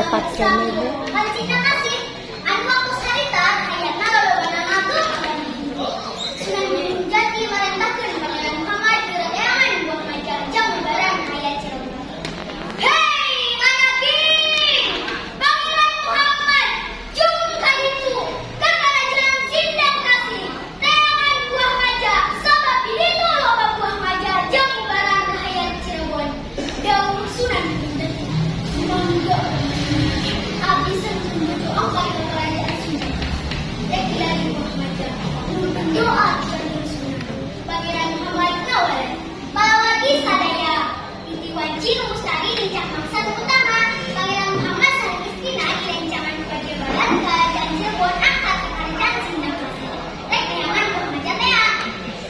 4 semi, Bu. Cinta kasih anu waktu harita hayatna lolobana ngagem agama Hindu. Sunan Gunung Jati marentahkeun Pangeran Muhammad geura neangan buah maja jang ubaran hayat Cirebon. Hei, manaking! Pangeran Muhammad jung ka ditu ka Kerajaan Sindang Kasih. Neangan buah maja, sabab di ditu loba buah maja jang ubaran hayat Cirebon. Dawuh Sunan Gunung Jati. Mangga, abdi sareng nuju ongkot ke Kerajaan Sunda. Rek milari buah maja. Nuhun doa ti Sunan. Pangeran Muhammad ngawaler. Palawargi sadaya titi wanci nu mustari nincak mangsa nu utama. Pangeran Muhammad sareng istrina direncangan ku Raja Barat Kerajaan Cirebon angkat ke Kerajaan Sindang Kasih. Rek neangan buah maja tea.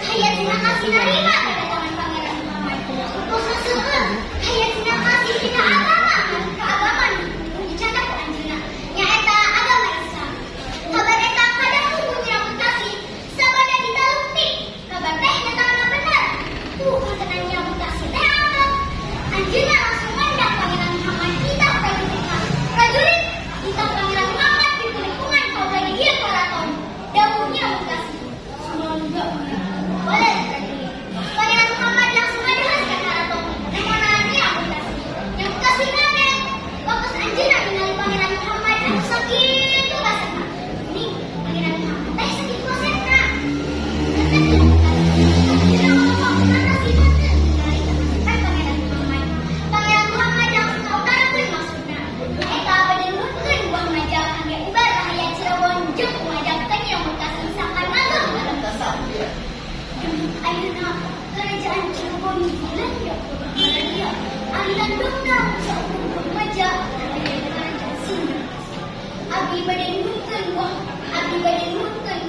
Hayat Sindang Kasih narima kedatangan Pangeran Muhammad. Utusna seueur. Hayat Sindang Kasih pindah agama ka agama nu dicandak ku anjeunna. Nyaeta agama Islam. Kabar eta kadangu ku Nyi Rambut Kasih sabada ditaluktik. Kabar teh nyatana bener. Tuh kantenan Nyi Rambut Kasih teh antep. Anjeunna langsung mendak Pangeran Muhammad titah prajuritna. "Prajurit, titah Pangeran Muhammad pikeun nepungan kaula di dieu karaton." Dawuh Nyi Rambut Kasih. Sumangga, waler prajurit. Pangeran Muhammad langsung ngadeheus ka karaton. Nemonan Nyi Rambut Kasih. Nyi Rambut Kasih kaget. Waktu anjeunna ningali Pangeran Muhammad anu sakitu kasepna. Nih, Pangeran Muhammad teh sakitu kasepna. Tetep Nyi Rambut Kasih. Anjeunna ngomong karena sifatna ningali kakasepan Pangeran Muhammad. Pangeran Muhammad langsung ngautarakeun maksudna. Eta bade nuhunkeun buah maja kangge ubar rahayat Cirebon jeung ngajak ka Nyi Rambut Kasih sangkan ngagem agama Islam. Demi ayeuna Kerajaan Cirebon dilanda ku malaria. Aliran dongna saukur buah maja aya Kerajaan Sunda. Abdi bade nuhunkeun buah, abdi bade nuhunkeun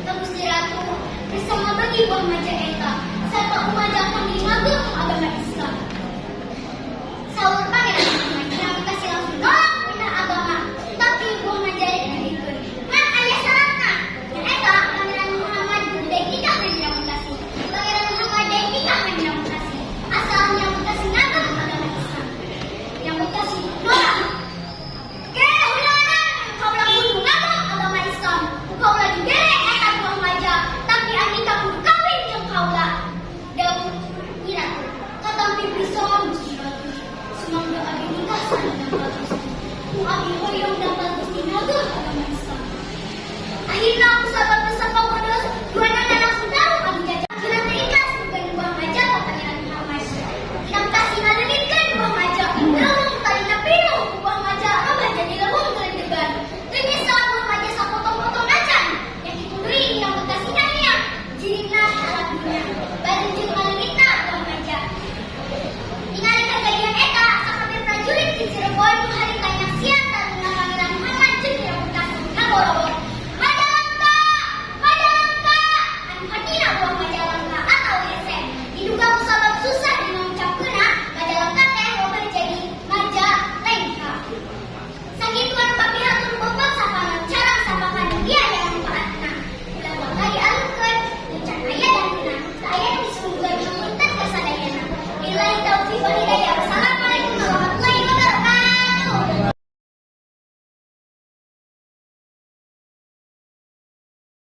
ka Gusti Ratu bersama bagi buah maja eta sarta umajak kangge ngagem agama Islam. Saur Pangeran Muhammad. Nyi Rambut Kasih langsung nolak pindah agama, tapi buah maja rek dibikeun. Ngan aya syaratna. Nyaeta Pangeran Muhammad kudu daek nikah ka Nyi Rambut Kasih. Pangeran Muhammad daek nikah ka Nyi Rambut Kasih asal Nyi Rambut Kasih ngagem agama Islam. Nyi Rambut Kasih nolak. "Kehulanan kaula kudu ngagem agama Islam. Ku kaula dibere eta buah maja, tapi andika kudu kawin jeung kaula." Dawuh Nyi Ratu. Katampi pisan, Gusti Ratu. Sumangga abdi nikah sareng.